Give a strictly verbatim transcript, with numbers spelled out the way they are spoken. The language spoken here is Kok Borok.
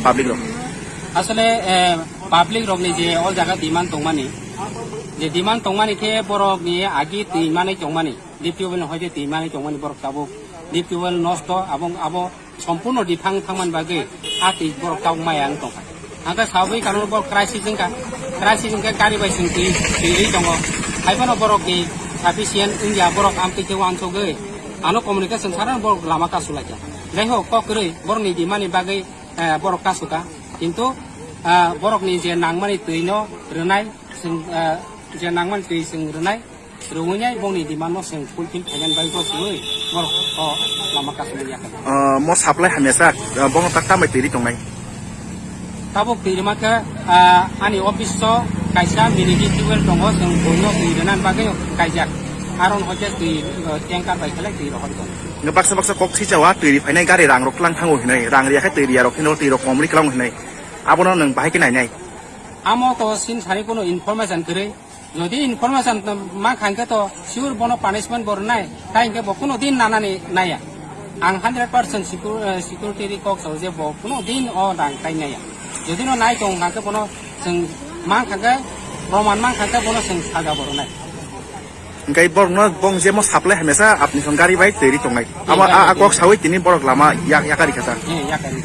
Public rok. Asole, eh, public rokni je o jaga demand tongmani, je demand tongmani khe borokni agi twi manwi tongmani, deep tubewell ni hoite twi manwi tongmani borok tabuk deep tubewell nosto, abong abo sompurno diphang thangmani bagwi a twi borok tabuk maya wng tongkha. Hangkhe sabwi karon borok crisis wngkha, crisis wngkhe gari bai chwng twi twi rwi tongo, haiphano borokni sufficient wngya, borok amtwi khe uansugwi ano communication sarano borok lama kasulaikha. Jaihok, kok kwrwi borokni demand ni bagwi eh, borok kasu ka. Kintu, eh, borokni je nangmani twi no rwnai, chwng, eh, je nangmani twi chwng rwnai, rwnai bongni demand no chwng fulfill khainani bagwi bo chwngwi borok o lama kasumani yakha. Ah, mo supply hamya sa, ah, bono tak tambai twi ri tongnai? Tabuk twi rwma khe, ah, ani office o kaisa mini deep tubewell tongo, chwng boino twi rwnani bagwi kaijak. Aron hoite twi, eh, tanker bai khe lai twi rohor tongo. Nge baksa baksa kok si jawa twi ri phainai gari rang rok tlang thango hinai, rang riya khe twi riya rok hinai, twi rok kom ri klang hinai. Abono nwng bahai khe nainai. Amo to sin sari kono information kwrwi. Jodi information ma khankhe to sure bono punishment bo rwnai. Tai hinkhe bo kono din nanani naiya. Ang hundred percent secur-, eh, security ri kok sao je bo kono din o rang tai naiya. Jodi no nai tong khankhe bono chwng ma khankhe, proman ma khankhe bono chwng saja bo rwnai. Hingke borokno bong jemo supply hamesa apni song gari bai twi ri tongnai. Abo a, a kok sawi tini borok lama yak, yakari kasa. Eh, yakari.